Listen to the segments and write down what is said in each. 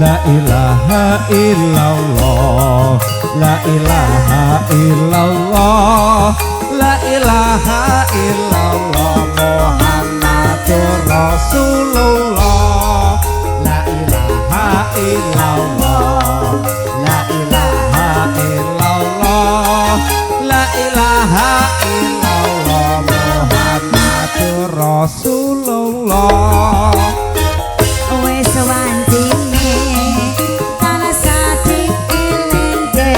La ilaha illallah, la ilaha illallah, la ilaha illallah Muhammadur Rasulullah. La ilaha illallah, la ilaha illallah, la ilaha illallah Muhammadur Rasulullah. Wis wancine tansah dielingke,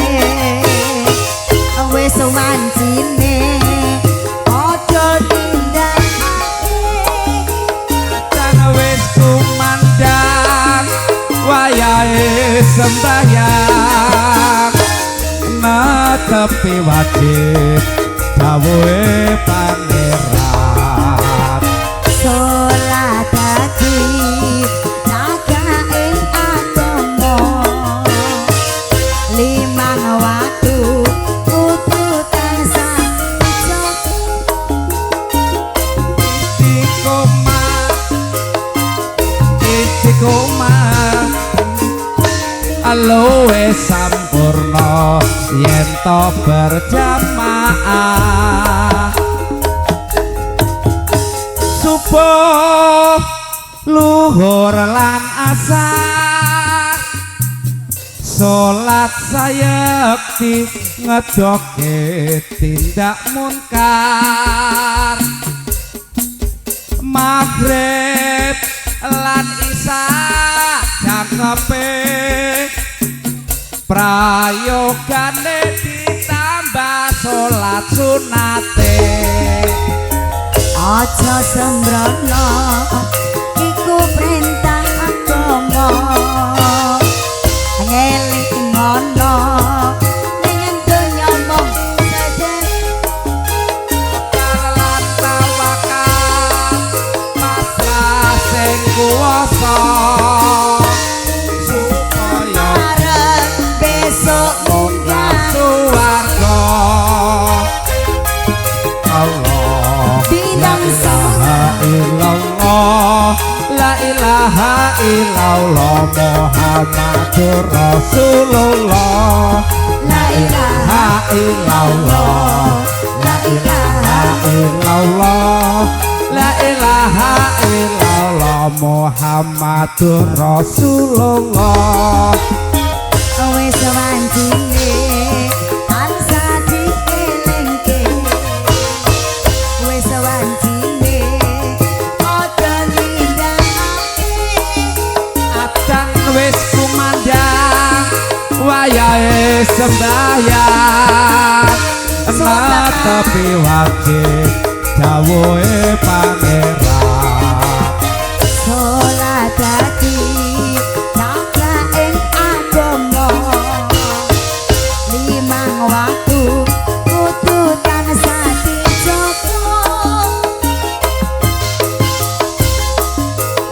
wis wancine aja nindakake. Tan wis kumandang wayahe sembahyang, netepi wajib dawuhe Pangeran. Salat dadi cagake agama, limang waktu kudu tansah dijaga. Istiqomah, istiqomah, luwih sampurna yen to berjamaah. Subuh, luhur lan asar, salat sayekti ngedoke tindak munkar. Maghrib lan isya jangkepe, prayogane ditambah salat sunate. Aja sembrono iku perintah agama, ngelingono ning donya mung sejen. Lan tawakal pasrah sing kuwasa, supaya Arep besok munggah suwarga. Allah, la Bidang ilaha illallah, la ilaha illallah Muhammadur Rasulullah. La ilaha illallah, la ilaha illallah, la ilaha illallah Muhammadur Rasulullah. Wis wancine tansah dielingke, wis wancine aja nindakake. Adzan wis kumandang wayahe sembahyang, netepi wajib dawuhe Pangeran. Salat dadi cagake agama, limang waktu kudu tansah dijaga.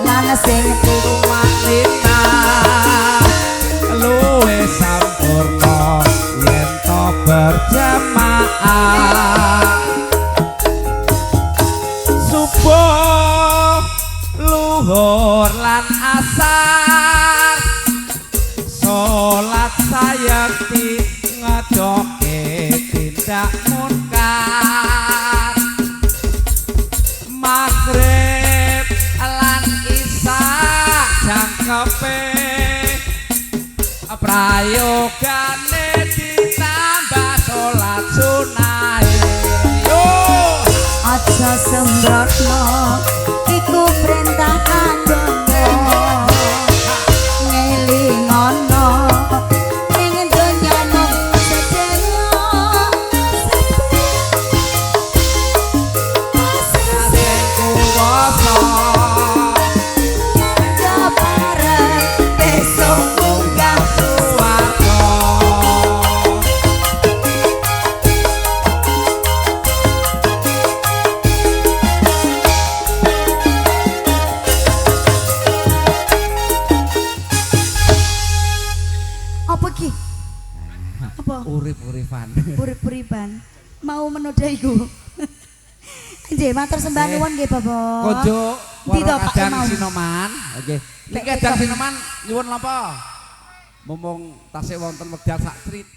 Lan sing Tumanina luwih sampurna yen to berjamaah. Subuh, luhur lan asar, salat sayekti ngedoke tindak munkar. Maghrib lan isya jangkepe, prayogane ditambah salat sunahe. Yo aja sembrono iku perintah agama, ngelingono ning donya mung sedelo. Sing kuwasa Besok munggah suwarga. Apa ki? Apa? Urip-uripan. Urip-uripan. Mau menodaiku. Nggih, matur sembah nuwun nggih, Bapak. Konjuk Ndi to, Para Pak kadang mau? Sinoman. Nggih. Niki kadang Sinoman nyuwun napa? Mumpung tasih wonten wekdal sak crit.